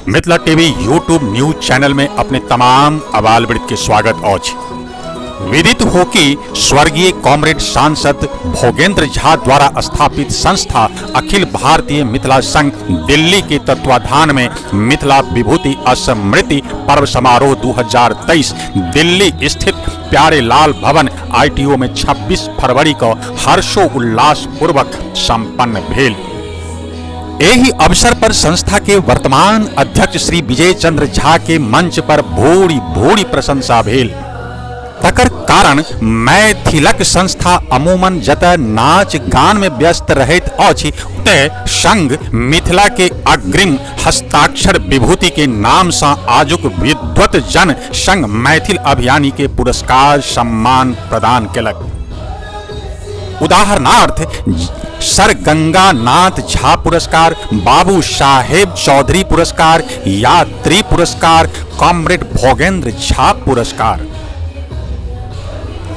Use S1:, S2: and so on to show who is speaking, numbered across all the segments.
S1: Mithila TV YouTube news channel में अपने तमाम अबाल वृद्ध के स्वागत अछि। विदित हो कि स्वर्गीय कॉमरेड सांसद भोगेंद्र झा द्वारा स्थापित संस्था अखिल भारतीय मिथिला संघ दिल्ली के तत्वाधान में मिथिला विभूति स्मृति पर्व समारोह 2023 दिल्ली स्थित प्यारे लाल भवन आईटीओ में 26 फरवरी को हर्षोल्लास पूर्वक संपन्न भेल। एही अवसर पर संस्था के वर्तमान अध्यक्ष श्री विजय चंद्र झा के मंच पर भूरी भूरी प्रशंसा भेल। तकर कारण मैथिलक संस्था अमूमन जतय नाच गान में व्यस्त रहैत अछि ओतय संघ मिथिला के अग्रिम हस्ताक्षर विभूति के नाम सँ आजुक विद्वत जन संग मैथिल अभियानी के पुरस्कार सम्मान प्रदान केलक। उदाहरणार्थ सर गंगानाथ झा पुरस्कार, बाबू साहेब चौधरी पुरस्कार, यात्री पुरस्कार, कॉमरेड भोगेंद्र झा पुरस्कार।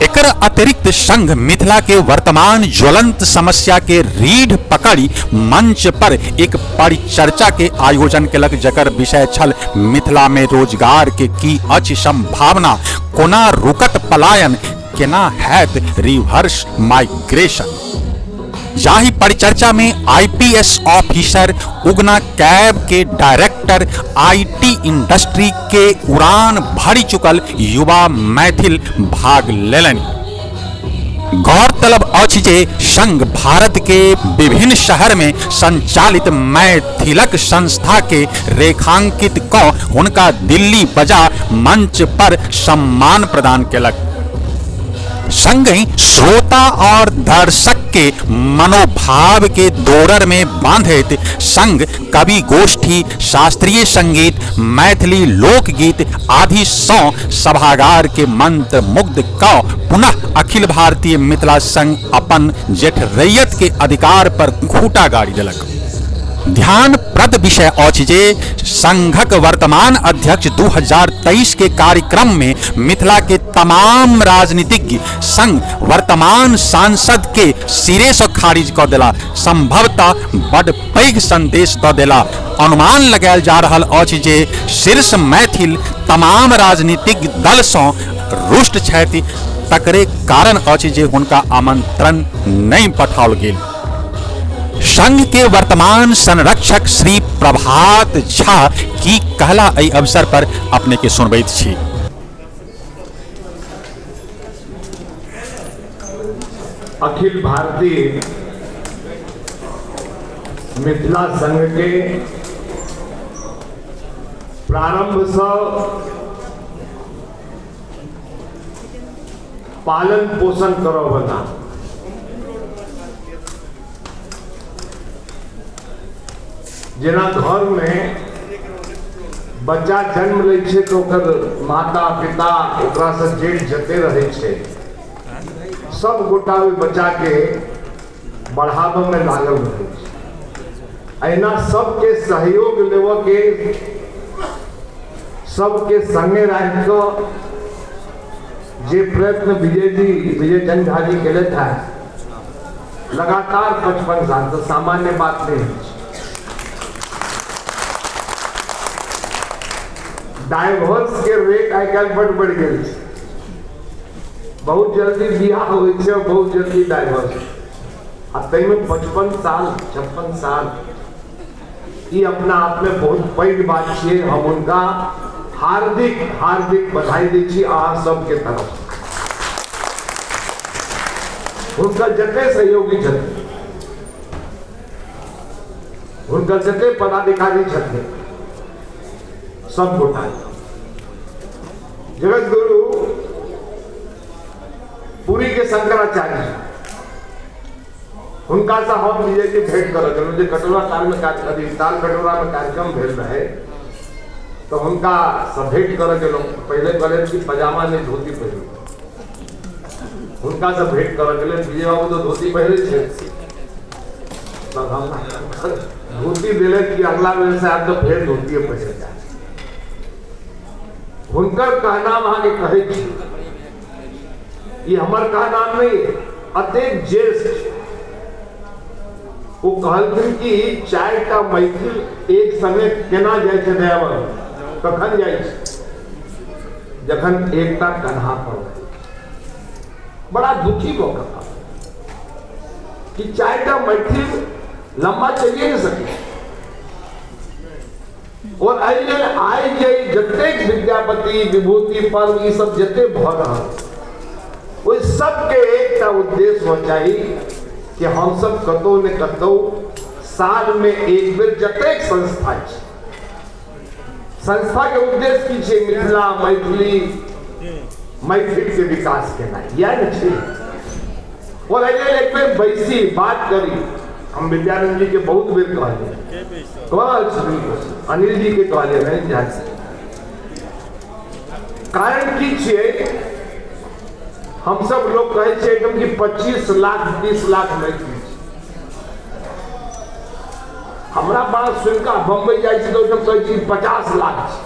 S1: एकर अतिरिक्त संघ मिथिला के वर्तमान ज्वलंत समस्या के रीढ़ पकड़ी मंच पर एक परिचर्चा के आयोजन केलक, जकर विषय छल मिथिला में रोजगार के की अछि संभावना, कोना रुकत पलायन, केना हैत रिवर्स माइग्रेशन। जाहि परिचर्चा में आईपीएस ऑफिसर, उगना कैब के डायरेक्टर, IT industry के उड़ान भरि चुकल युवा मैथिल भाग लेलनि। गौरतलब अछि जे संघ भारत के विभिन्न शहर में संचालित मैथिलक संस्था के रेखांकित क हुनका दिल्ली बजा मंच पर सम्मान प्रदान केलक। संगहि श्रोता और दर्शक के मनोभाव के दोरर में बांधैत संग कवि गोष्ठी, शास्त्रीय संगीत, मैथिली लोकगीत आदि सँ सभागार के मंत्र मुग्ध क पुनः अखिल भारतीय मिथिला संघ अपन जेठरैयत के अधिकार पर खूंटा गाड़ि देलक। ध्यानप्रद विषय अछि जे संघक वर्तमान अध्यक्ष 2023 के कार्यक्रम में मिथिला के तमाम राजनीतिज्ञ संग वर्तमान सांसद के सिरे से खारिज क देला, संभवतः बड पैघ संदेश द देला। अनुमान लगायल जा रहल अछि जे शीर्ष मैथिल तमाम राजनीतिक दल सँ रुष्ट छथि, तकरे कारण अछि जे हुनका आमंत्रण नहि पठाओल गेल। संघ के वर्तमान संरक्षक श्री प्रभात झा की कहला एहि अवसर पर अपने के सुनबैत छी।
S2: अखिल भारतीय मिथिला संघ के प्रारंभ से पालन पोषण करऽ वाला जेना घर में बच्चा जन्म लै छै तऽ ओकर माता पिता ओकरा से जेठ जते रहै छै सब गोटा ओहि बच्चा के बढ़ाबऽ में लागल रहै छै। अहिना सबके सहयोग लेबऽ के, सबके संगे राखि कऽ जे प्रयत्न विजय जी, विजय चंद्र झा जी केलथि हैं लगातार 55 साल, तो सामान्य बात नहीं है। डाइवोर्स के रेट आइ काल्हि बड बढ़ि गेल छै, बहुत जल्दी बियाह होइ छै और बहुत जल्दी डाइवोर्स, आ ताहिमे 55 साल 56 साल ई अपना आप में बहुत पैघ बात छियै। हम हुनका हार्दिक हार्दिक बधाई दै छी अहाँ सबके तरफ। हुनकर जते सहयोगी छथिन, हुनकर जते पदाधिकारी छथिन, सब गोटा जगत गुरु पुरी के शंकराचार्य हुनका से हम विजय जी भेंट करऽ गेलहुँ जे कटोरा ताल में ताल कटोरा में कार्यक्रम भेल रहे तो हुनका से भेंट करऽ गेलहुँ। पहले कहले कि पजामा नहीं धोती पहिरू, हुनका से भेंट करऽ गेलै। विजय बाबू तो धोती पहिरे छै, तब हम धोती दिले कि अगला बेर से आब तो फेर धोती पहिरे जाए। हुनकर कहनाम अहाँके कहै छी, ई हमर कहनाम नहीं है। अतेक ज्येष्ठ ओ कहलखिन कि 4टा मैथिल एक संगे केना जाइ छै दयावर, कखन जाइ छै? जखन एकटा कन्हा पर। बड़ा दुखी भऽ कऽ कि 4टा मैथिल लम्बा चलिए नहीं सके। और एहि लेल आइ जे जतेक विद्यापति विभूति पर्व ई सब जते भऽ रहल ओहि सबके एकटा उद्देश्य होना चाही कि हम सब कतौ ने कतौ साल में एक बेर जतेक संस्था छै, संस्था के उद्देश्य की छै? मिथिला मैथिली मैथिल के विकास केनाइ, इएह ने छै। और एहि लेल एक बेर बैसी बात करी। हम विद्यानंद जी के बहुत बेर कहलियै, कहल छी, अनिल जी के कहलियै, अनिल झा जी। कारण की छियै, हम सब लोग कहै छियै एकदम कि 25 लाख 30 लाख मैथिल छै। हमरा बात सुनिकऽ बम्बई जाइ छी तऽ ओहिठाम कहै छी 50 लाख छै।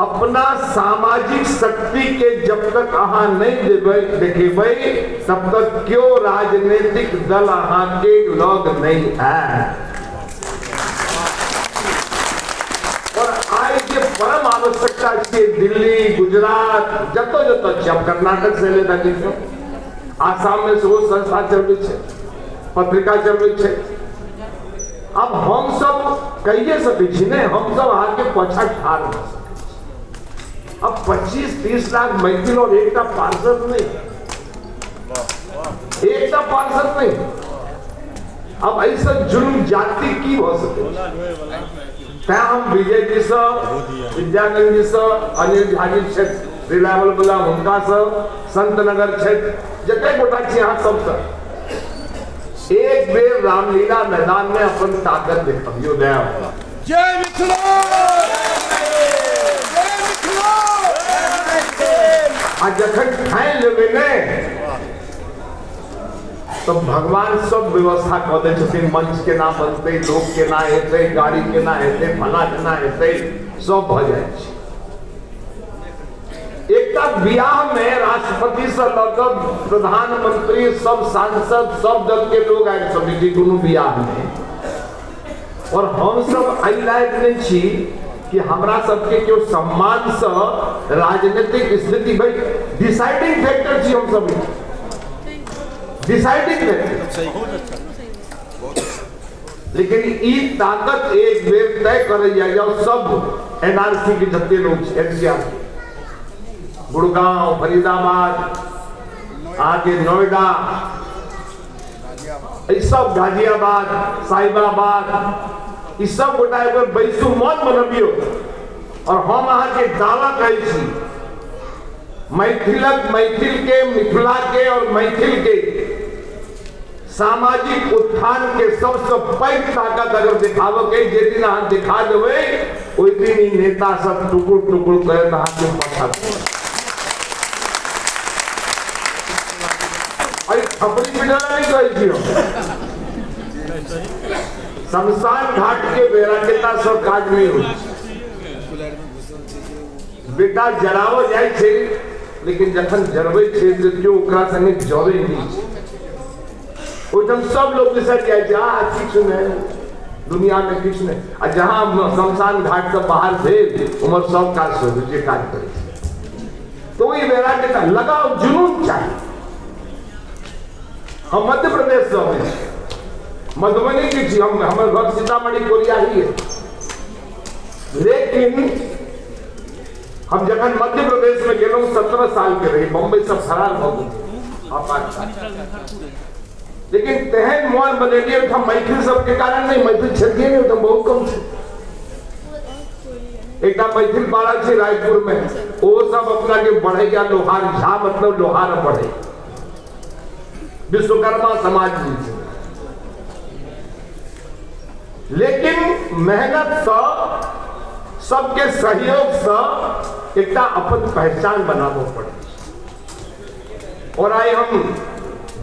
S2: अपना सामाजिक शक्ति के जब तक अहाँ नहीं देबै देखेबै तब तक क्यों राजनीतिक दल अहाँ के लग नहीं आयत। और आइ के परम आवश्यकता छै दिल्ली गुजरात जतऽ जतऽ छै, आब कर्नाटक से एलै देखियौ, आसाम में सेहो संस्था चलबै छै, पत्रिका चलबै छै। अब हम सब कहिए सकै छी ने, हम सब अहाँके पाछा ठाढ़ भऽ सकै छी। अब 25-30 लाख मैथिल और एकटा पार्षद नहीं, एकटा पार्षद नहीं। अब ऐसा जुल्म जाति की हो सके? तैं हम विजय जी से, विद्यानंद जी से, अनिल झा जी छथि रिलायबल वाला हुनका से, संत नगर छथि, जते गोटा छी अहाँ सबसे एक बेर रामलीला मैदान में अपन ताकत देखबियौ। दया
S3: जय मिथिला, जय मिथिला।
S2: आ जखन ठानि लेबै ने तो भगवान सब व्यवस्था कऽ दै छथिन। मंच केना बनतै, लोक केना हेतै, गाड़ी केना हेतै, फला केना हेतै, सब भऽ जाइ छै। एकटा बियाह में राष्ट्रपति से लऽ कऽ प्रधानमंत्री सब सांसद सब दल के लोग आबि सकै छै कोनो बियाह में। और हम सब एहि लायक नहीं छी कि हमरा सबके केओ सम्मान से राजनीतिक स्थिति भाई डिसाइडिंग फैक्टर छी हम सब, डिसाइडिंग फैक्टर। लेकिन ई ताकत एक बेर तय करे जाए जाओ सब एनआरसी के जते लोग छै, एनसीआर, गुड़गांव, फरीदाबाद, आगे नोएडा, ई सब गाजियाबाद, साहिबाबाद, ई सब गोटा एक बेर बैसू, मन बनबियौ। और हम अहाँके दावा करै छी मैथिलक, मैथिल के, मिथिला के और मैथिल के सामाजिक उत्थान के सबसे पैघ ताकत अगर देखाबऽ के जे दिन अहाँ देखा देबै ओहि दिन ई नेता सब टुकुर टुकुर करैत अहाँके पाछा। अरे थपड़ी पिटला नहीं कहै छी हम। शमशान घाट के बेराकेता सब काज नहीं होइ छै। बेटा जरावो जाइ छै, लेकिन जखन जरबै छै तऽ केओ ओकरा संगे जरै नहि छै। ओहिठाम सब लोग बिसरि जाइ छै, आ किछु नहि दुनिया में किछु नहि। आ जहाँ शमशान घाट से बाहर भेल उम्हर सब काज से जे काज करै छै। तो ओहि बेराकेता लगाव जुनून चाही। हम मध्य प्रदेश से अबै छी, मधुबनी के छी हम, हमर घर सीतामढ़ी कोरिया ही है। लेकिन हम जखन मध्य प्रदेश में गेलहुँ 17 साल के रही, बम्बई से फरार भऽ गेलहुँ। लेकिन तेहन मोन बनेलियै ओहिठाम मैथिल सबके कारण नहीं, मैथिल क्षेत्रीय नहीं, ओहिठाम बहुत कम छै। एकटा मैथिल पाड़ा छै रायपुर में, ओ सब अपना के बढ़ैया लोहार झा, मतलब लोहार बढ़ै, विश्वकर्मा समाज जी छै। लेकिन मेहनत से सबके सहयोग से एकटा अपन पहचान बनाबऽ पड़ै छै। और आइ हम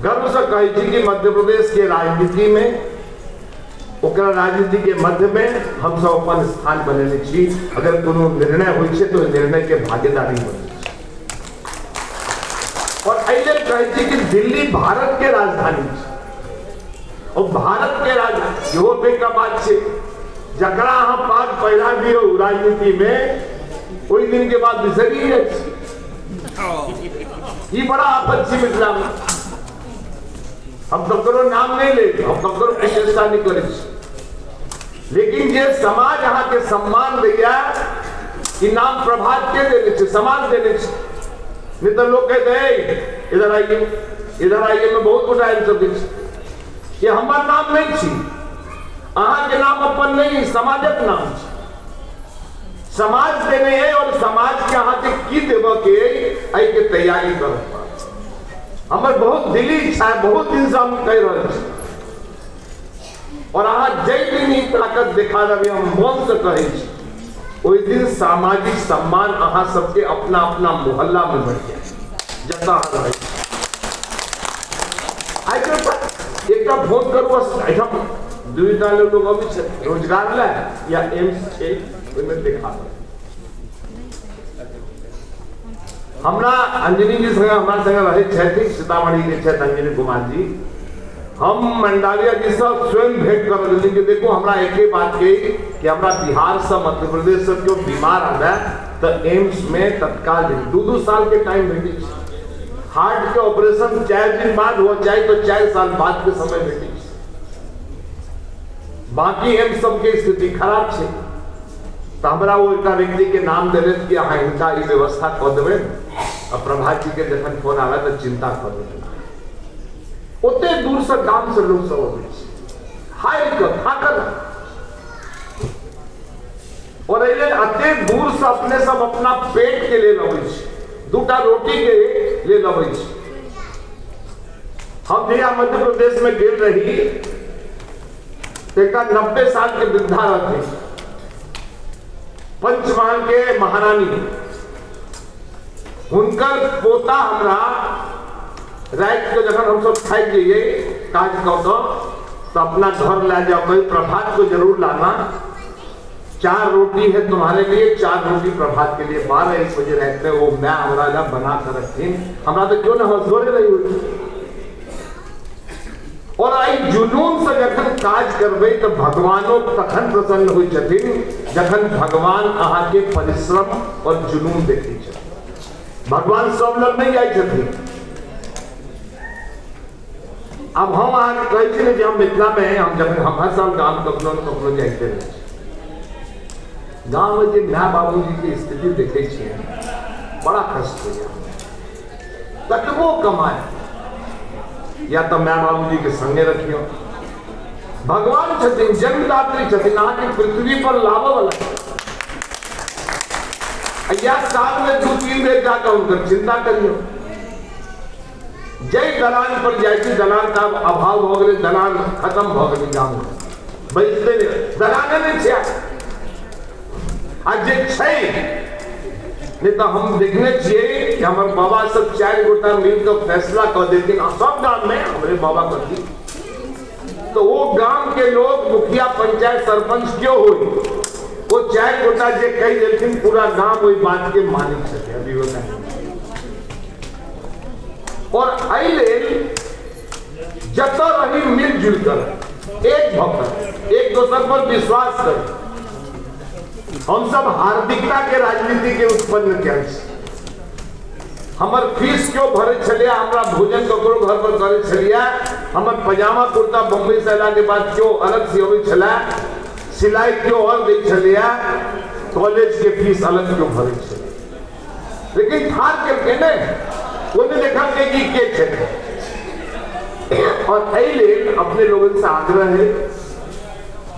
S2: गर्व से कहै छी कि मध्य प्रदेश के राजनीति में, ओकरा राजनीति के मध्य में हम सब अपन स्थान बनेने छी। अगर कोनो निर्णय होइ छै तो निर्णय के भागीदारी बनै छै। और एहि लेल कहै छी कि दिल्ली भारत के राजधानी छै और भारत के राजा इहो एकटा बात छै, जकरा अहाँ पाग पहिरा दियौ राजनीति में ओहि दिन के बाद बिसरि जाइ छै। ई बड़ा आफत छै मिथिला में। हम ककरो नाम नहीं ले, हम ककरो प्रशंसा नहीं करै छी, लेकिन जे समाज अहाँ के सम्मान दैया, ई नाम प्रभात के देने छै, समाज देने छै। नहीं तो लोग कहते हैं इधर आइए इधर आइए, में बहुत गोटा आबि सकै छी। ये हमर नाम नहीं छी, अहाँ के नाम अपन नहीं, समाजक नाम छी। समाज देने है और समाज के अहाँ के की देबऽ के एहि के तैयारी करऽ पड़त। हमर बहुत दिली इच्छा है, बहुत दिन से हम कहि रहल छी, और अहाँ जाहि दिन ई ताकत देखा देबै, हम मन से कहै छी, ओहि दिन सामाजिक सम्मान अहाँ सबके अपना अपना मोहल्ला में बढ़ि जायत, जतऽ अहाँ रहै छी। आइ एकटा फोन करू, एहिठाम दुईटा लोग अबै छै रोजगार लए या एम्स छै ओहिमे देखा देब। हमरा अंजनी जी संगे हमरा संगे रहै छथि, सीतामढ़ी के छथि अंजनी कुमार जी। हम मंडाविया जी से स्वयं भेंट कर देलियै कि देखो हमरा एके बात के कि हमरा बिहार से मध्य प्रदेश से केओ बीमार आबे तो एम्स में तत्काल 2-2 साल के टाइम भेटै छै। हार्ट के ऑपरेशन 4 दिन बाद हो जाए तो 4 साल बाद के समय भेटै छै। बाकी एम्स सबके स्थिति खराब छै। तो हमरा वो एकटा व्यक्ति के नाम देले कि अहाँ हिनका ई व्यवस्था कऽ देबै। आ प्रभात जी के जखन फोन आबे तो चिंता कऽ देबै। ओते दूर से गाम से लोग सब अबै छै, हारि कऽ थाकल, और एहि लेल एते दूर से अपने सब अपना पेट के लेल अबै छै, 2टा रोटी के लेल अबै छै। हम जहिया मध्य प्रदेश में गेल रही एकटा 90 साल के वृद्धा रहथिन, पंचमहाल के महारानी। हुनकर पोता हमरा राति के जखन हम सब थाकि जइए काज कऽ कऽ तो अपना घर ला जाओ, कहीं प्रभात को जरूर लाना, 4 रोटी है तुम्हारे लिए, 4 रोटी प्रभात के लिए। 12-1 बजे रात में वो मैं हमरा ला बना कर रखथिन। हमरा तो क्यों ना हंसोरे रही हुई। और आई जुनून से जखन काज करबै तो भगवानो तखन प्रसन्न होइ छथिन जखन भगवान अहाँ के परिश्रम और जुनून देखै छथिन। भगवान सब लग नहीं जाइ छथिन। अब हम अहाँके कहै छी ने जे हम मिथिला में हम जखन हम हर साल गाम कखनो ने कखनो जाइते रहै छी, गाँव में जे my बाबूजी के स्थिति देखै छियै बड़ा कष्ट होइया। कतबो कमाए या तो my बाबूजी के संगे रखियौ। भगवान छथिन, जन्मदात्री छथिन, अहाँके पृथ्वी पर लाबऽ वाला, या साल में 2-3 बेर जाकर हुनकर चिंता करियौ। जै दलान पर जाइ छी दलान का अभाव भऽ गेलै, दलान खत्म भऽ गेलै, गाम में बैसते नहि, दलाने नहि छै। आ जे छै नहीं तो हम देखने छियै कि हमर बाबा सब 4 गोटा मिल कऽ फैसला कऽ देथिन, आ सब गाम में हमरे बाबा करथिन, तो वो गाम के लोग मुखिया पंचायत सरपंच क्यों होई, वो 4 गोटा जे कहि देलखिन पूरा गाम ओहि बात के मानै छथिन। अभी और एहि लेल जतऽ रही मिलजुल कर एक भऽ कर एक दोसर पर विश्वास कर हम सब हार्दिकता के राजनीति के उत्पन्न कयल छी। हमर फीस क्यों भरे छलियै, हमरा भोजन ककरो घर पर करे छलियै, हमर पजामा कुर्ता बम्बई से अयला के बाद क्यों अलग सियबै छलै, सिलाई क्यों और दै छलियै, कॉलेज के फीस अलग क्यों भरे छलियै। लेकिन ठार केलकै नहि, ओ नहि देखलकै कि के छै। और एहि लेल अपने लोगन से आग्रह है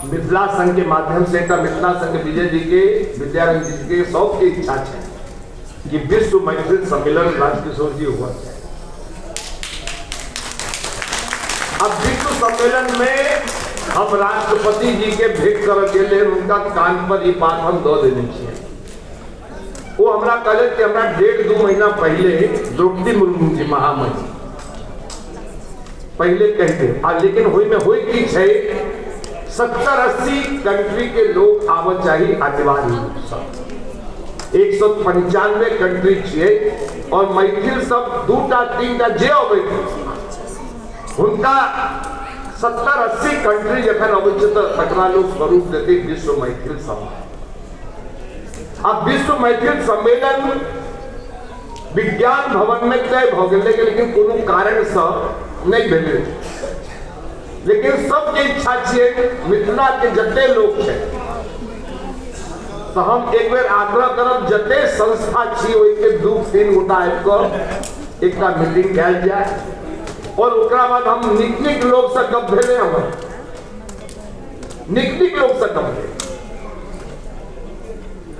S2: मिथिला संघ के माध्यम से, एक मिथिला संघ विजय जी के विद्यारंग जी के सबके इच्छा है कि विश्व मैथिल सम्मेलन राजकिशोर जी हुआ है। अब विश्व सम्मेलन में हम राष्ट्रपति जी के भेंट कर गेल, उनका कान पर ई बात हम दऽ देने छियै। वो हमरा कहले कि हमरा 1.5-2 महीना पहले द्रौपदी मुर्मू जी महामहिम पहले कहते, आ लेकिन होई में होई की छै 70-80 कंट्री के लोग आबऽ चाही अनिवार्य रूप से। 195 कंट्री छियै और मैथिल सब 2टा 3टा जे अबै हुनका 70-80 कंट्री जखन अबै छै तऽ तकरा लोक स्वरूप देतै विश्व मैथिल सभा। आब विश्व मैथिल सम्मेलन विज्ञान भवन में तय भऽ गेलै, लेकिन कोनो कारणसँ नहि भेलै। लेकिन सबके इच्छा छियै मिथिला के जते लोक छै, तऽ हम एक बेर आग्रह करब जते संस्था छी ओहिके 2-3 गोटा आबि कऽ एकटा मीटिंग कयल जाय और ओकरा बाद हम नीक नीक लोकसँ गप भेलै, हमर नीक नीक लोकसँ गप भेलै।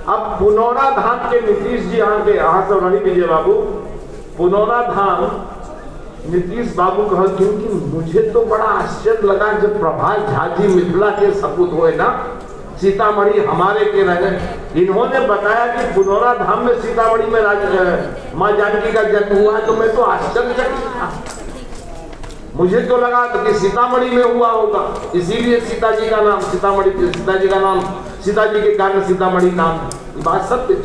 S2: अब पुनौरा धाम के नीतीश जी अहाँके अहाँ सब रही विजय बाबू, पुनौरा धाम नीतीश बाबू कहलखिन कि मुझे तो बड़ा आश्चर्य लगा जब प्रभाष झा जी मिथिला के सपूत हुए ना, सीतामढ़ी हमारे के रहे, इन्होंने बताया कि पुनौरा धाम में सीतामढ़ी में माँ जानकी का जन्म हुआ है, तो मैं तो आश्चर्यचकित था। मुझे तो लगा कि सीतामढ़ी में हुआ होगा, इसीलिए सीता जी का नाम सीतामढ़ी, सीता जी का नाम सीता जी के कारण सीतामढ़ी नाम। बात सत्य है।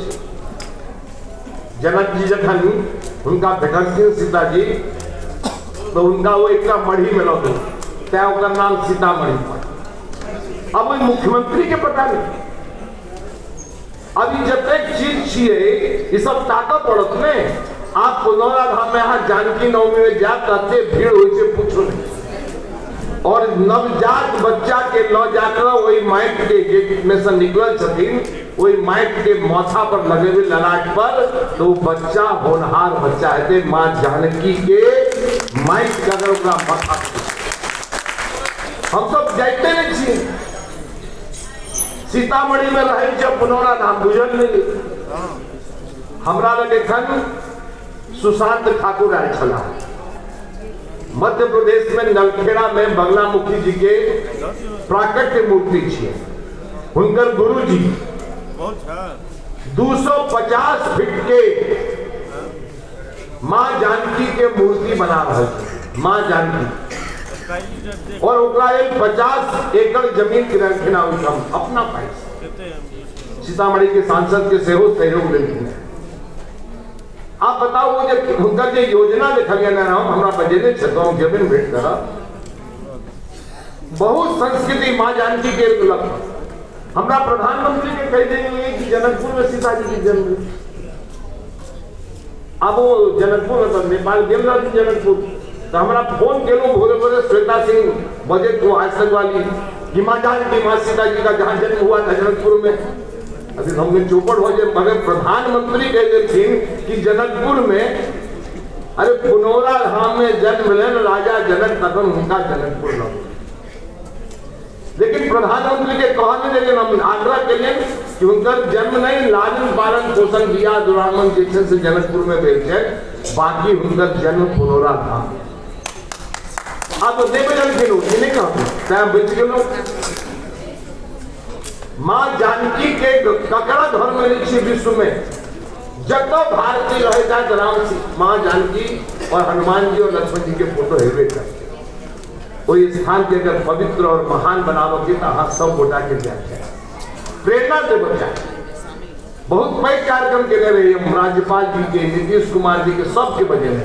S2: जनक जी जखन हुनका भेटलखिन सीता जी, तो उनका वो एक मढ़ी में लग तैं ओकर नाम सीतामढ़ी पड़ल। अब ओहि मुख्यमंत्री के पता नहीं, अभी जतेक चीज छियै ई सब ताकऽ पड़त ने। आप पुनौरा धाम में अहाँ जानकी नवमी में जायब तते भीड़ होइ छै पूछू नहीं। और नवजात बच्चा के लऽ जाकऽ ओहि माटि के जे में से निकलल छथिन ओहि माटि के माथा पर लगेबै ललाट पर, तो ओ बच्चा होनहार बच्चा हेतै। माँ जानकी के माटि के अगर ओकरा माथा पर, हम सब जाइते नहीं छियै। सीतामढ़ी में रहै छै पुनौरा धाम, बुझल नहीं। हमरा लग एखन सुशांत ठाकुर आयल छलाह, मध्य प्रदेश में नलखेड़ा में बंगलामुखी जी के प्राकट्य मूर्ति छियै। हुनकर गुरुजी 250 फीट के माँ जानकी के मूर्ति बना रहे थे, माँ जानकी, और ओकरा एक 50 एकड़ जमीन किनलखिन ओहिठाम अपना पैसा। सीतामढ़ी के सांसद के सेहो सहयोग लेलखिन। आप बताओ वो जे हुनकर जे योजना देखलियनि हन, हम हमरा बजेने छथि, हम जेबनि भेंट करब। बहुत संस्कृति माँ जानकी के लगभग। हमरा प्रधानमंत्री के कहि देलियै कि जनकपुर में सीता जी के जन्म भेल। आब ओ जनकपुर मतलब नेपाल गेल रहथिन जनकपुर, तो हमरा फोन केलहुँ भोरे भोरे श्वेता सिंह बजट वो आज तक वाली कि माँ जानकी माँ सीता जी का जहाँ जन्म हुआ था जनकपुर में। अभी हमने चौपट हो जाए, मगर प्रधानमंत्री कह देलखिन कि जनकपुर में, अरे पुनौरा धाम में जन्म भेलनि राजा जनक, तखन हुनका जनकपुर लग। लेकिन प्रधानमंत्री के कहल नहीं, लेकिन हम आग्रह केलियनि कि हुनकर जन्म नहीं, लालन पालन पोषण बियाह दुरागमन जे छै से जनकपुर में भेल छै, बाकी हुनकर जन्म पुनौरा धाम। आब नहि बजलखिन ओ, ई नहि कहथिन, तैं बचि गेलहुँ। माँ जानकी के ककरा घर में नहीं छियै विश्व में, जतऽ भारतीय रहै छथि राम माँ जानकी और हनुमान जी और लक्ष्मण जी के फोटो हेबे करतै। ओहि स्थान के अगर पवित्र और महान बनाबऽ के तऽ अहाँ सब गोटा के जाय चाही, प्रेरणा देबऽ चाही। बहुत पैघ कार्यक्रम केने रहियै हम, राज्यपाल जी के, नीतीश कुमार जी के, सबके बजेने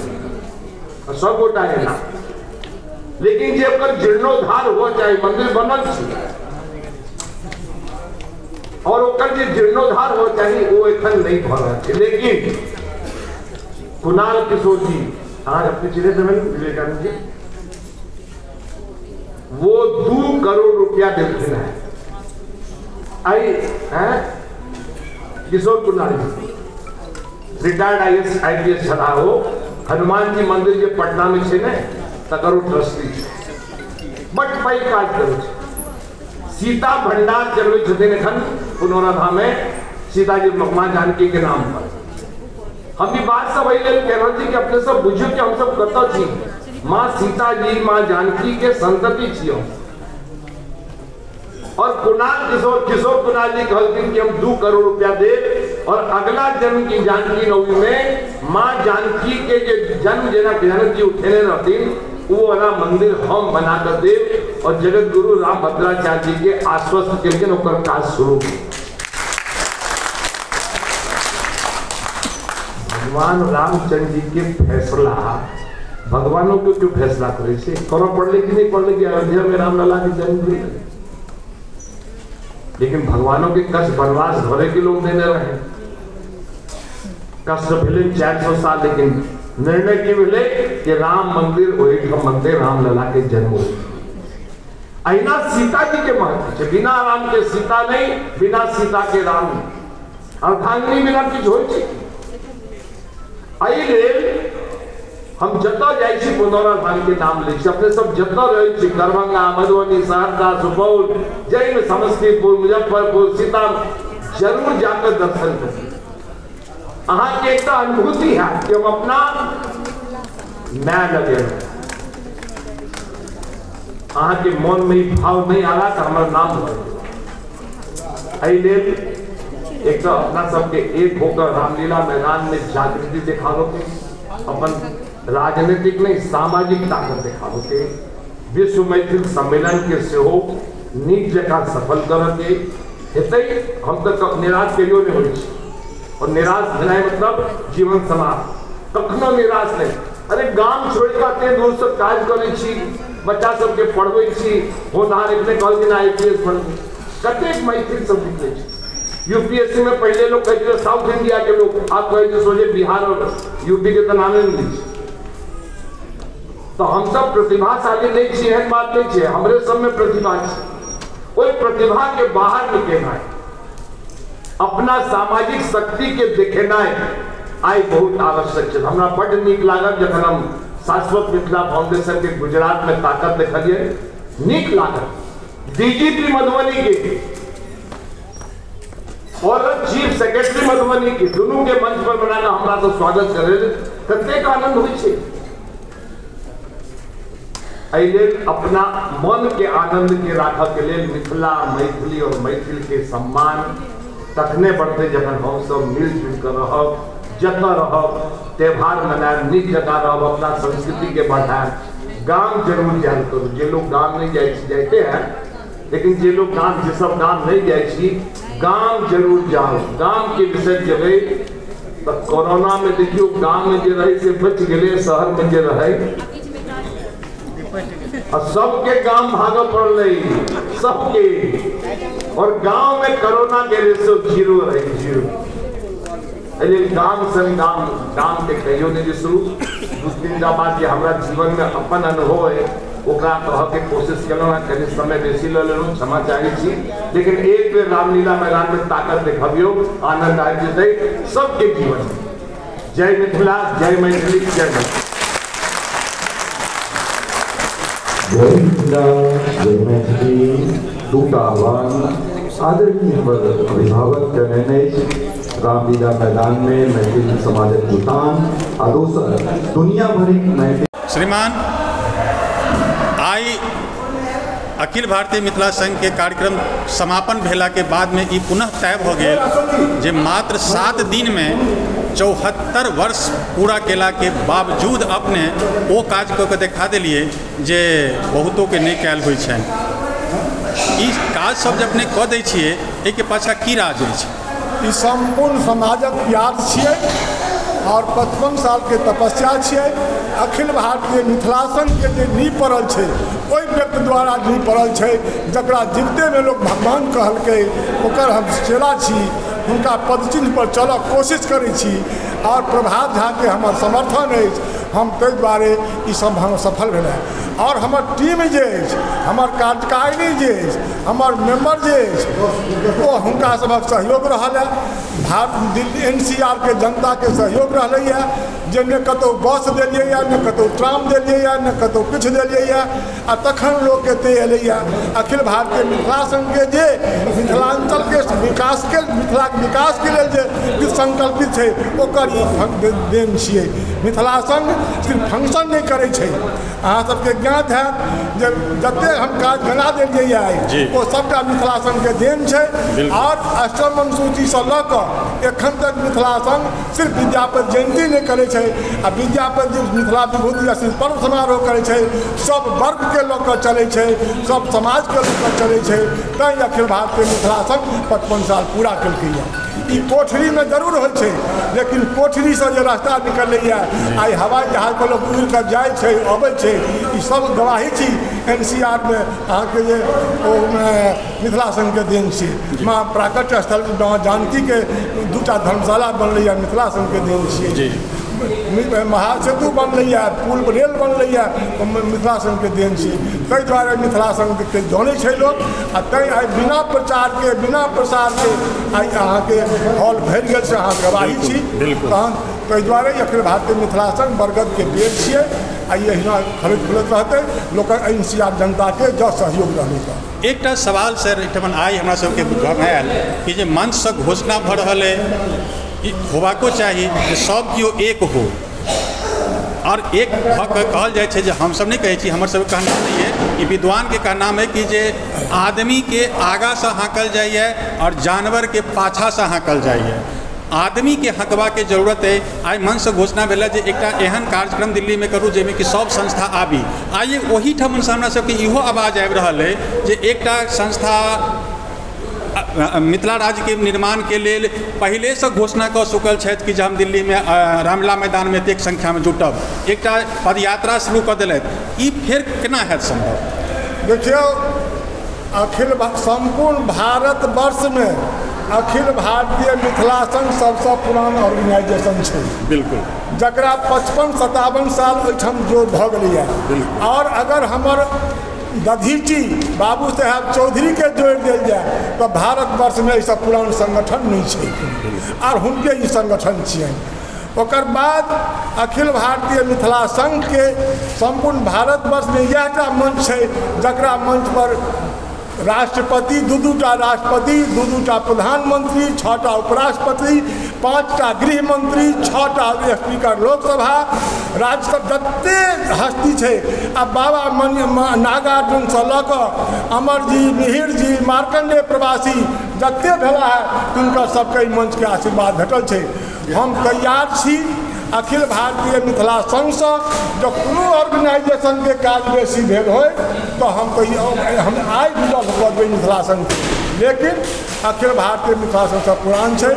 S2: और सब गोटा एना। लेकिन जे ओकर जीर्णोद्धार हुअ चाही, मंदिर बनल छै और ओकर जे जीर्णोद्धार हो चाही वो एखन नहीं भऽ रहल छै। लेकिन कुणाल किशोर जी, अहाँ अपने चिन्हैत हेबै विवेकानंद जी, वो 2 करोड़ रुपया देलखिन हैं। आई हैं Kishore Kunal ji, retired IAS IPS छलाह ओ, हनुमान जी मंदिर जे पटना में छै ने तकर ओ ट्रस्टी छै, बड पैघ काज करै छै। सीता भंडार चलबै छथिन एखन पुनौरा धाम में सीता जी माँ जानकी के नाम पर। हम ई बात सब एहि लेल कहि रहल छी कि अपने सब बुझियौ कि हम सब कतऽ छी। माँ सीता जी माँ जानकी के संतति छी हम। और कुणाल किशोर, किशोर कुणाल जी कहलखिन कि हम 2 करोड़ रुपया देब और अगला जन्म की जानकी नवमी में माँ जानकी के जे जन्म जेना जनक जी उठेने रहथिन वो वाला मंदिर हम बना कर देब। और जगत गुरु राम भद्राचार्य जी के आश्वस्त केलखिन, ओकर काज शुरू। भगवान रामचंद्र जी के फैसला भगवानों के क्यों फैसला करै छै? करऽ पड़लै कि नहि पड़लै कि अयोध्या में रामलला के जन्म भेल? लेकिन भगवानों के कष्ट वनवास घरे के लोग देने रहे, कष्ट भेलै 400 साल, लेकिन निर्णय की भेलै कि राम मंदिर ओहिठाम मंदिर रामलला के जन्म हो। अहिना सीता जी के महत्व छै, बिना राम के सीता नहीं, बिना सीता के राम नहीं, अर्धांगिनी बिना किछु होइ छै। एहि लेल हम जतऽ जाइ छी पुनौरा धाम के नाम लै छी। अपने सब जतऽ रहै छी, दरभंगा, मधुबनी, सहरसा, सुपौल, जाहिमे समस्तीपुर, मुजफ्फरपुर, सीतामढ़ी, जरूर जाकर दर्शन करी। अहाँके एकटा अनुभूति हैत कि हम अपना माय लग एलहुँ। अहाँके मन में ई भाव नहीं आला तऽ हमर नाम भऽ गेल। एहि लेल एक तऽ अपना सबके एक होकर रामलीला मैदान में जागृति देखाबऽ के, अपन राजनीतिक नहीं सामाजिक ताकत देखाबऽ के, विश्व मैथिल सम्मेलन के सेहो नीक जकाँ सफल करऽ के हेतै। हम तऽ निराश कहियो नहि होइ छी, और निराश भेनाइ मतलब जीवन समाप्त, कखनो निराश नहीं। अरे गाम छोड़ि कऽ एते दूर से काज करै छी, बच्चा सबके पढ़बै छी, होनहार एखने कहलखिन IPS बनबै, कतेक मैथिल सब निकलै छै। यूपीएससी में पहले लोग कहै छलै साउथ इंडिया के लोग, आब कहै छै सोझे बिहार और यूपी के तऽ नामे नहि लै छै। तऽ हमसब प्रतिभाशाली नहीं छी, एहन बात नहीं छै, हमरे सब में प्रतिभा छै। ओहि प्रतिभा के बाहर निकेनाइ, अपना सामाजिक शक्ति के देखेनाइ आइ बहुत आवश्यक छै। हमरा बड्ड नीक लागल जखन हम शाश्वत मिथिला फाउंडेशन के गुजरात में ताकत देखलियै, नीक लागल। डीजीपी मधुबनी के और चीफ सेक्रेटरी मधुबनी के दुनू के मंच पर बनाकर हमरा से स्वागत करे, कतेक आनंद होइ छै। एहि लेल अपना मन के आनंद के राखऽ के लेल मिथिला, मैथिली और मैथिल के सम्मान तखने बढ़तै जखन हम सब मिलजुल कऽ रहब, जतऽ रहब त्यौहार मनायब, नीक जकाँ रहब, अपना संस्कृति के बढ़ायब। गाम जरूर जायल करू, जे लोग गाम नहीं जाइ छी जाइते हैं, लेकिन जे लोग गाम, जे सब गाम नहीं जाइ छी, गाम जरूर जाओ। गाम के विषय जेबै तऽ कोरोना में देखियौ गाम में जे रहै से बचि गेलै, शहर में जे रहै आ सबके गाम भागऽ पड़लै सबके, और गांव में कोरोना के रेशो जीरो रहे, जीरो। एहि गाम संग गाम, गाम के कहियो नहीं बिसरू। दू तीन टा बात जे हमरा जीवन में अपन अनुभव है ओकरा कहऽ के कोशिश केलहुँ हँ, कनि समय बेसी लऽ लेलहुँ, क्षमा चाहै छी, लेकिन एक बेर रामलीला मैदान में ताकत देखबियौ, आनंद आबि जेतै सबके जीवन में। जय मिथिला, जय मैथिली, जय मैथिली।
S4: जय मिथिला, जय मैथिली। दूटा आह्वान आदरणीय हमर अभिभावक कयलनि अछि रामलीला मैदान में मैथिल समाजक जुटान, आ दोसर दुनिया भरिक मैथिल।
S1: श्रीमान, आइ अखिल भारतीय मिथिला संघ के कार्यक्रम समापन भेला के बाद में ई पुनः तय भऽ गेल जे मात्र 7 दिन में 74 वर्ष पूरा केला के बावजूद अपने ओ काज कऽ के देखा देलियै जे बहुतों के नहि कयल होइ छनि। ई काज सब जे अपने कऽ दै छियै, एहिके पाछाँ की राज अछि?
S3: ई सम्पूर्ण समाजक प्यार छियै और 55 साल के तपस्या छियै। अखिल भारतीय मिथिला संघ के जे नींव पड़ल छै ओहि व्यक्ति द्वारा नींव पड़ल छै जकरा जीविते में लोग भगवान कहलकै, ओकर हम चेला छी, हुनका पदचिन्ह पर चलऽ कोशिश करै छी और प्रभात झा के हमर समर्थन अछि। हम ताहि दुआरे ई सब हम सफल भेलै। और हमर टीम जे अछि, हमर कार्यकारिणी जे अछि, हमर मेम्बर जे अछि, ओ हुनका सभक सहयोग रहल है। भारत दिल्ली NCR के जनता के सहयोग रहलैए, जे ने कतहु बस देलियैए, ने कतहु ट्राम देलियैए, ने कतहु किछु देलियैए, आ तखन लोक एते एलैए। अखिल भारतीय मिथिला संघके जे मिथिलांचलके विकासके, मिथिलाके विकासके लेल जे किछु संकल्पित छै ओकर ई देन छियै। मिथिला संघ सिर्फ फंक्शन नहि करै छै। अहाँ सबके ज्ञान ज्ञात हैत जे जतेक हम काज गना देलियै आइ ओ सभटा मिथिला संघके देन छै। आओर अष्टम अनुसूचीसँ लऽ कऽ एखन तक मिथिला संघ सिर्फ विद्यापति जयन्ती नहि करै छै आ विद्यापति मिथिला विभूति अस्सी पर्व समारोह करै छै, सब वर्गके लऽ कऽ चलै छै, सब समाजके लऽ कऽ चलै छै। तैँ अखिल भारतीय मिथिला संघ 55 साल पूरा केलकैए। ई कोठरीमे जरूर होइ छै, लेकिन कोठरीसँ जे रास्ता निकलैए, आइ हवाई जहाजपर लोक उड़ि कऽ जाइ छै, अबै छै, ई सब गवाही छी NCR मे अहाँके जे ओ मिथिला संघके देन छी। माँ प्राकट्य स्थल माँ जानकीके 2टा धर्मशाला बनलैए, मिथिला संघके देन छियै। महासेतु बनलैए, पुल रेल बनलैए, मिथिला संघके देन छियै। ताहि दुआरे मिथिला संघके जनै छै लोक आ तैँ आइ बिना प्रचारके बिना प्रसारके आइ अहाँके हॉल भरि गेल छै, अहाँ गवाही छी। तहन ताहि दुआरे अखिल भारतीय मिथिला संघ बरगदके पेड़ छियै आ ई एहिना फलैत फूलैत रहतै, लोकक NCR जनताके जँ सहयोग रहलै तऽ।
S1: एकटा सवाल सर एहिठमन आइ हमरा सबके घरमे आयल कि जे मंचसँ घोषणा भऽ रहल अइ, ई होबाको चाही जे सब केओ एक हो आओर एक भऽ कऽ कहल जाइ छै जे हमसब नहि कहै छी, हमर सबके कहना नहि अइ, ई विद्वानके कहनाम अइ कि जे आदमीके आगाँसँ हाँकल जाइए आओर जानवरके पाछाँसँ हाँकल जाइए। आदमीके हँकबाके जरूरत अइ। आइ मंचसँ घोषणा भेल जे एकटा एहन कार्यक्रम दिल्लीमे करू जाहिमे कि सब संस्था आबी। आइ ओहिठामसँ हमरा सबके इहो आवाज आबि रहल अइ जे एकटा संस्था मिथिला राज्यके निर्माणके लेल पहिलेसँ घोषणा कऽ चुकल छथि कि जे हम दिल्लीमे रामलीला मैदानमे एतेक संख्यामे जुटब, एकटा पदयात्रा शुरू कऽ देलथि, ई फेर केना हैत सम्भव?
S3: देखियौ, अखिल सम्पूर्ण भारतवर्षमे अखिल भारतीय मिथिला संघ सबसँ पुरान ऑर्गेनाइजेशन छै।
S1: बिल्कुल।
S3: जकरा 55-57 साल ओहिठाम जो भऽ गेलैए। आओर अगर हमर दधीची बाबू साहेब चौधरीके जोड़ि देल जाय तऽ भारतवर्षमे एहिसँ पुरान संगठन नहि छै आर हुनके ई संगठन छियनि। ओकर बाद अखिल भारतीय मिथिला संघके सम्पूर्ण भारतवर्षमे इएहटा मंच छै जकरा मंच पर राष्ट्रपति, 2-2टा राष्ट्रपति, 2-2टा प्रधानमंत्री, 6टा उपराष्ट्रपति, 5टा गृह मंत्री, 6टा स्पीकर लोकसभा, राज्यसभा, जतेक हस्ती छै आ बाबा नागार्जुनसँ लऽ कऽ अमरजी, मिहिरजी, मार्कण्डेय प्रवासी जतेक भेला है तिनकर सबके ई मंचके आशीर्वाद भेटल छै। हम तैयार छी अखिल भारतीय मिथिला संघसँ जँ कोनो ऑर्गेनाइजेशनके काज बेसी भेल होइ तऽ हम हम आइ विलम्ब कऽ देबै मिथिला संघके, लेकिन अखिल भारतीय मिथिला संघसँ पुरान छै,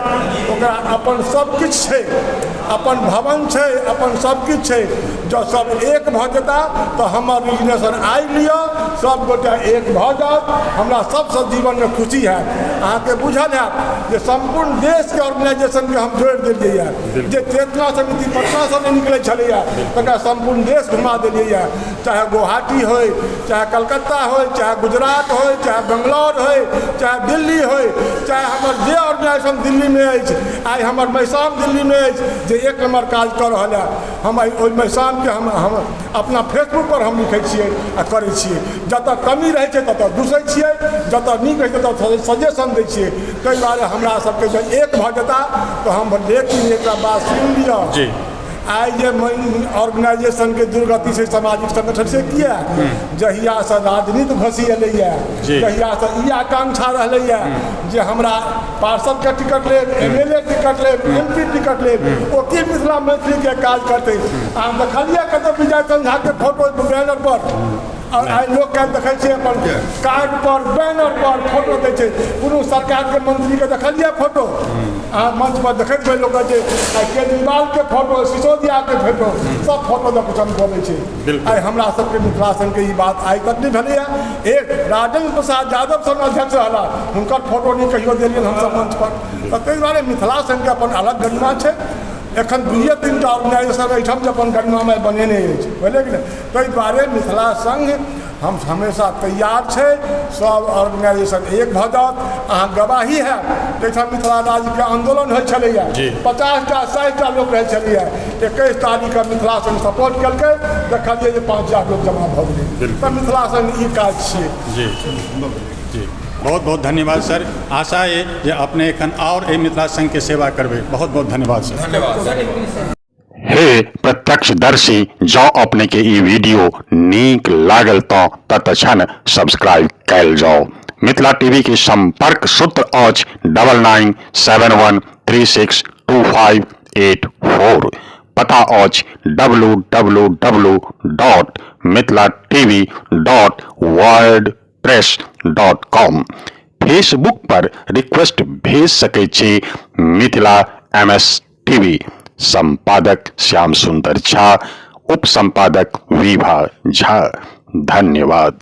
S3: ओकरा अपन सब किछु छै, अपन भवन छै, अपन सब किछु छै। जँ सब एक भऽ जेता तऽ हमर रिजनेशन आइ लिअ, सब गोटे एक भऽ जाउ, हमरा सबसँ जीवनमे खुशी हैत। अहाँके बुझल हैत जे सम्पूर्ण देशके ऑर्गेनाइजेशनके हम जोड़ि देलियै हँ, जे चेतना समिति पटनासँ नहि निकलै छलैए तकरा सम्पूर्ण देश घुमा देलियै हँ, चाहे गुवाहाटी होइ, चाहे कलकत्ता होइ, चाहे गुजरात होइ, चाहे बंगलौर होइ, चाहे दिल्ली होइ, चाहे हमर जे ऑर्गेनाइजेशन दिल्लीमे अछि, आइ हमर मैसाम दिल्लीमे अछि जे एक नम्बर काज कऽ रहल हँ। हम आइ ओहि मैसामके हम अपना फेसबुकपर हम लिखै छियै आ करै छियै। जतऽ कमी रहै छै ततऽ दूसै छियै, जतऽ नीक रहै छै ततऽ सजेशन दै छियै। ताहि दुआरे हमरा सबके जब एक भऽ जेता तऽ हम, लेकिन एकटा बात सुनि लिअ, आइ जे ऑर्गेनाइजेशनके दुर्गति छै सामाजिक संगठन से किया, जहियासँ राजनीति घुसि एलैए, जहियासँ ई आकांक्षा रहलैए जे हमरा पार्षदके टिकट लेब, MLA ticket लेब, MP ticket लेब, ओ की मिथिला मैथिलीके काज करतै? अहाँ देखलियै कतौ विजय चंद्र झाके फोटो बैनर पर? और आइ लोक के देखै छियै अपन कार्ड पर बैनर पर फोटो दै छै। कोनो सरकारके मंत्रीके देखलियै फोटो? अहाँ मंच पर देखैत हेबै लोक जे आइ केजरीवालके फोटो, सिसोदियाके फोटो, सब फोटो दऽ कऽ चमकबै छै। आइ हमरा सबके मिथिला संघके ई बात आइ तक नहि भेलैए। एक राजेंद्र प्रसाद यादव सन अध्यक्ष रहला, हुनकर फोटो नहि कहियो देलियनि हमसब मंच पर। तऽ ताहि दुआरे मिथिला संघके अपन अलग गरिमा छै। एखन 2-3टा ऑर्गेनाइजेशन एहिठाम जे अपन गरिमामय बनेने अछि, बुझलियै कि नहि? ताहि दुआरे मिथिला संघ हम हमेशा तैयार छै, सब ऑर्गेनाइजेशन एक भऽ जाओत। अहाँ गवाही हैत एहिठाम मिथिला राज्यके आन्दोलन होइ छलैए, 50टा 60टा लोक रहै छलैए। 21 तारीखके मिथिला संघ सपोर्ट केलकै, देखलियै जे 5000 लोक जमा भऽ गेलै। तऽ मिथिला संघ ई काज छियै।
S1: जी जी, बहुत बहुत धन्यवाद सर। आशा अइ जे अपने एखन आओर एहि मिथिला संघके सेवा करबै। बहुत बहुत धन्यवाद सर।
S5: धन्यवाद।
S1: हे प्रत्यक्षदर्शी। जँ अपने के ई वीडियो नीक लागल तऽ तत्क्षण सब्सक्राइब कयल जाउ। मिथिला टीवी के संपर्क सूत्र अछि 9971362584। पता अछि W W W dot Mithila TV dot WordPress dot com. Facebook पर रिक्वेस्ट भेज सकै छी मिथिला एम एस टीवी। संपादक श्याम सुंदर झा, उप संपादक विभा झा। धन्यवाद।